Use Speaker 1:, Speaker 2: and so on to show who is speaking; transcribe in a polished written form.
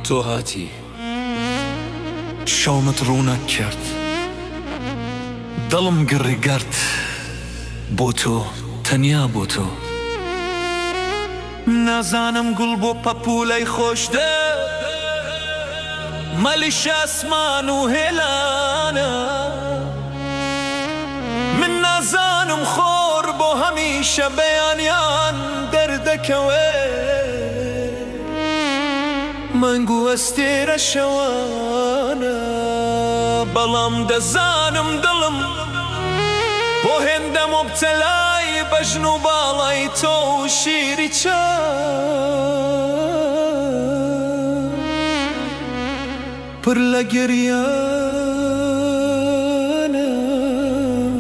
Speaker 1: تۆ هاتی شەومت ڕووناک کرد دڵم گڕی گرت بۆ تۆ تەنیا بۆ تۆ. نازانم گوڵ بۆ پەپوولەی خۆش دێ مەلیش ئاسمان و هێلانە من نازانم خۆر بۆ هەمیشە بەیانیان دەردەکەوێ مانگ و ئەستێرە شەوانە بەڵام دەزانم دڵم بۆ هێندە موبتەلای بەژن و باڵای تۆ و شیری چاو پر لە گریان.